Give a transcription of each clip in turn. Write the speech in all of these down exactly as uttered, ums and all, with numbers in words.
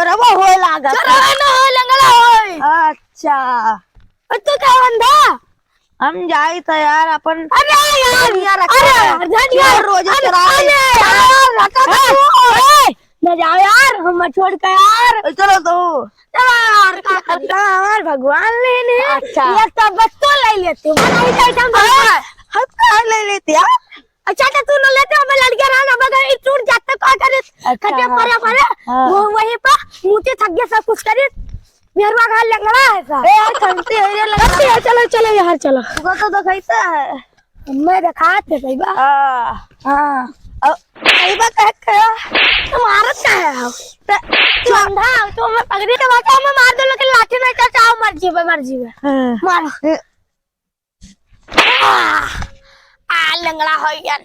तब होए लागत। चलो, ना हो, लंगड़ा होए। अच्छा। और तू का अंधा? हम जाई त यार, अपन अरे यार, धनिया रखे अरे हैं। यार, धनिया, चोर रोजे अरे, चोरावे। अरे यार, रखा ए, तू। ए, न जाओ यार, हम छोड़ के यार। ए, चलो तो। चलो यार, का करना, हमार भगवान लेने। अच्छा। ये सब बस तो ले लेते हो। नहीं, नहीं, हम हाँ, हम कहाँ ले लेते यार? अच्छा, तो तू न लेते, हमें लड़कियाँ रहा ना, मगर ये टूट जाता, का करे? अच्छा, खटे हाँ, परे, परे, हाँ। वो वहीं पर मुँह थक गया, सब कुछ करे। मेहरुआ घर लंगड़ा है का? ए, यार, खंती है, ये लंगड़ा। खंती है, चलो, चलो, यार, चलो। तुमको तो दिखाता है। मैं दिखाते, भाई, बा। हाँ। हाँ। अब, भाई, बा, कह, कह। तुम्हारा क्या है? तो, तू अंधा हो, तो मैं पगड़ी के बात, मैं मार दो, लेकिन लाठी नहीं, चाचा, आओ, मर जीवे, मर जीवे। हाँ। मारो। ए, आ, आ, लंगड़ा हो गया।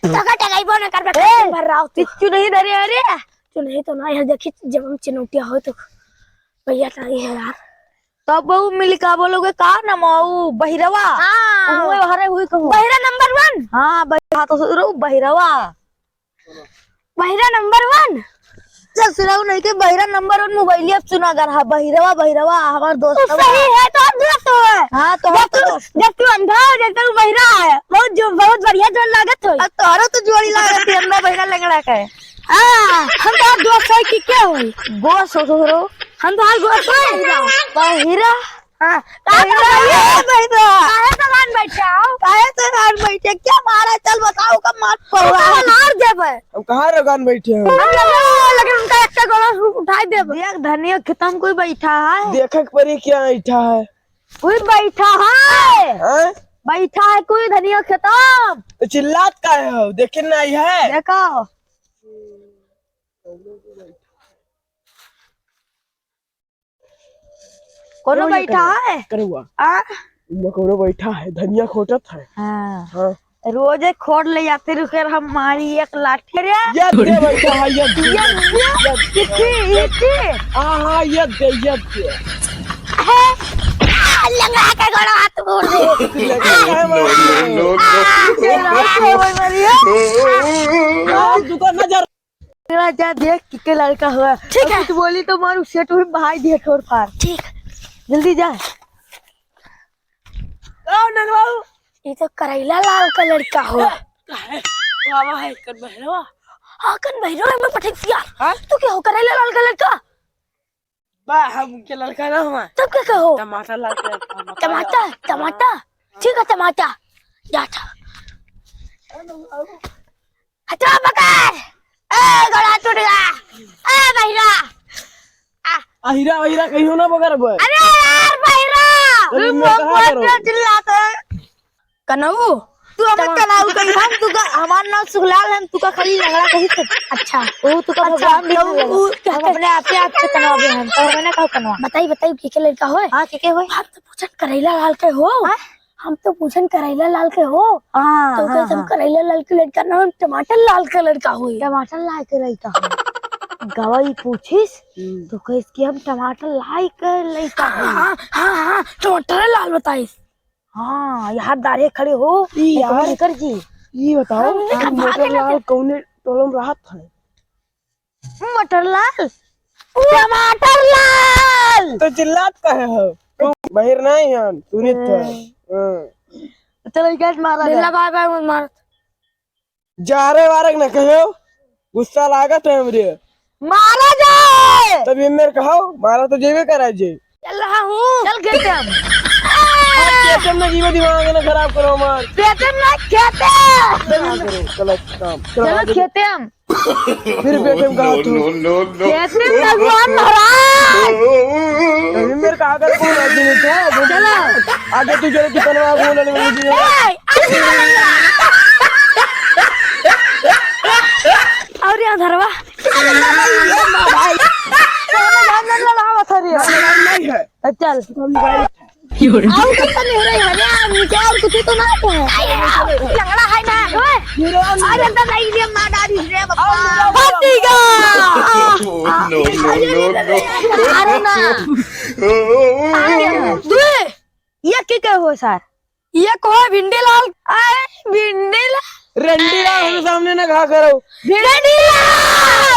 तोका टंगाई बोने कर बैठा, ए, भर रहा हूँ तू। चुनही धरे, अरे। चुनही तो ना, यहाँ देखी, जब हम चिनौटिया हो तो भैया नहीं है यार। तब वो मिली का बोलोगे, का नाम हो, ऊ बहिरवा? हाँ। उहे हरे हुई कहूँ। बहिरा number one। हाँ, बहिरा तो सुधरो, बहिरवा। बहिरा number one। चल, सुनाऊ नहीं के बहिरा number one मोबाइलिया सुना कर, हाँ, बहिरवा, बहिरवा, हमार दोस्त तू बा। सही है, तो दोस्त हो। हाँ, तो हम जब तो तू, दोस्त। जब तू अंधा हो, जब तू बहिरा है, बहुत जो, बहुत बढ़िया जोड़ लागत हो। अब तोहरो तो जोड़ी लागत है, अंधा बहिरा लंगड़ा का है। हाँ, हम तो दोस्त है कि क्या होई? गोस हो, सुधरो। हम तो हर गोस है। बहिरा। हाँ, का बहिरा, कर रहे हो? ए, बहिरा। काहे सामान बैठे हो? काहे सामान बैठे? क्या मारा? चल बताओ, कब मार पड़ रहा है? मार देबे। हम कहाँ रगान बैठे हैं? हम लगे, लगे उनका एक गोला उठाई देबे। देख, धनिया खेतम कोई बैठा है। देखे के परी क्या बैठा है? कोई बैठा है। हैं? बैठा है कोई धनिया खेतम। तो चिल्लात काहे हो? देखे नहीं है? देखो। कोनो कोनो ये बैठा कर-, है? करुआ। आ? उमा कोनो बैठा है, धनिया खोटत है। हाँ। हाँ। रोजे खोट ले जाते रुके, हम मारी एक लाठी रे। ये दे बैठा है, ये दे, ये ये दे, दे, ये दे। ये दे। हाँ, हाँ, ये दे, ये दे। है? आ, लंगड़ा के गोड़ा हाथ मोड़ दे। लंगड़ा है, मार दे। No, no, no, no। आ, लंगड़ा के गोड़ा मार दे। आ, दुकान ना जा। जा देख के लड़का हुआ। ठीक है। कुछ बोली तो मारू सेट हुई भाई दिए ठोर फार। ठीक। जल्दी जा। आओ नंदबाबू। ये तो करैला लाल का लड़का हुआ। काहे? बाबा है कन बहरवा। हाँ, कन बहरवा में पठक दिया। हाँ? तू क्या हो करैला लाल का लड़का? बा, हम उनके लड़का ना हुआ। तब क्या कहो? टमाटर लाल के लड़का, टमाटर, टमाटर। ठीक है, टमाटर। जा था। हटो, पकड़। ए, गला टूट गया। ए, बहिरा। आ। अहिरा, अहिरा कहियो ना बगर बे। अरे यार, बहिरा। अरे, मैं कहाँ करूँ? चिल्लाते। कनऊ, तू हमें टमा- कनऊ कही, हम तू का, हमार नाम सुखलाल है, तू का खाली लंगड़ा कही थे। अच्छा। वो तू का अच्छा, भगवान भी तो नहीं लगा। वो क्या हम कर- अपने आप ही आपसे कनवा भी हैं, तो हमें ना कहो कनवा। बताई, बताई, के के लड़का होए? हाँ, के के होए? हम तो पूछन करैला लाल के हो। हाँ? हम तो पूछन करैला लाल के हो। हाँ, तो हाँ, कैसे हम हाँ। करैला लाल के लड़का ना, हम टमाटर लाल के लड़का होए। टमाटर लाल के लड़का हो। गवाही पूछिस, हम्म। तो कहिस कि हम टमाटर लाल के लड़का हाँ, होए। हाँ, हाँ, हाँ, टमाटर लाल बताइस। हाँ, यहाँ दारे खड़े हो, ई एक यार, मिनट कर जी। ई बताओ, हाँ, कि हाँ, मटर हाँ, लाल हाँ। कौने टोलम रहत है? मटर लाल? टमाटर लाल! तो चिल्लात काहे हो? तू बहिर नहीं हन, सुनित है। हाँ। हाँ। चलो, एक आज मारा बिल्ला जाए। बाय बाय मत मार। जारे वारक न कहो, गुस्सा लागत है हमरे। मारा जाए! तब ये मेरे कहो, मारा तो जेबे करा जे। चल रहा हूँ। चल खेते हम। हाँ, खेते में जीवन दिमाग ना खराब करो हमार। खेते में खेते। चलो, चलो, काम। चलो, चलो, आगे। खेते हम। फिर बेटे में कहा तू। No, no, no, no। खेते में भगवान महाराज। अभी मेरे कहा कर कौन आदमी था? चलो। आगे तू चलो, तू कनवा बोल ले मुझे। ए, अरे और यहाँ धरवा। नहीं है। चल। हम मोबाइल आओ तो तनी हो रही है, अरे, नीचे और कुछ तो ना है। लंगड़ा है ना, ओए। हीरो हम अरे, तो नहीं, ये मार डाली रे बाबा। फंसी गया। No, no, no, no। अरे ना। अरे, तू, ये क्या हो सर? ये को है भिंडी लाल? अरे, भिंडी लाल। रंडी लाल, हम सामने ना कहा करो। भिंडी लाल।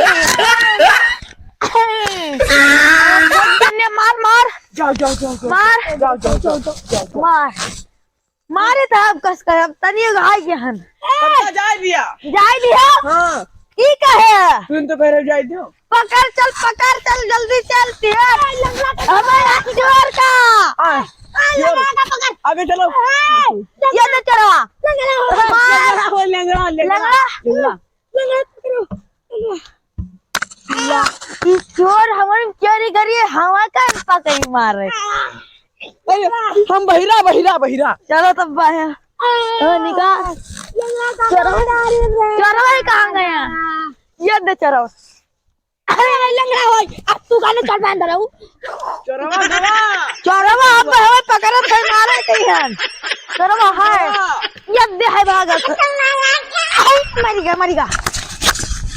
मार, मार। जाओ, जाओ, जाओ, जाओ। मार। जाओ, जाओ, जाओ, जाओ, जाओ। मार। मारे त अब कस कर, अब तनी घाई के हन। पक्का जाए दिया। जाए दिया? हाँ। ई कहे? तुम तो कह रहे जाए दियो। पकड़ चल, पकड़ चल, जल्दी चल, तेज। हमें आज जोर का। हाँ, जोर। आगे चलो। ये तो चढ़वा। लंगड़ा हो, लंगड़ा, लंगड़ा। लंगड़ा? लंगड़ा। लंगड़ा पकड़ो। या, ई चोर हमन चोरी करिए, हवा का पकड़ी मारे। अरे, हम बहिरा, बहिरा, बहिरा। चलो तब बाया। ओ, निकाल। चोरवा, चोरवा ही कहाँ गया? ये दे चोरवा। अरे, लंगड़ा होई, अब तू गाने चल बांध रहू। चोरवा, चोरवा। चोरवा, हम हमें पकड़त है, मारे कहीं हम। चोरवा है। चोरवा। ये दे है भागत। आई, मरिगा, मरिगा।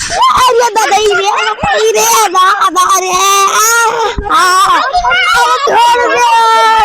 अरे दादा, ई रे, ई रे, दादा रे। आ, आ, आ, छोड़ दे।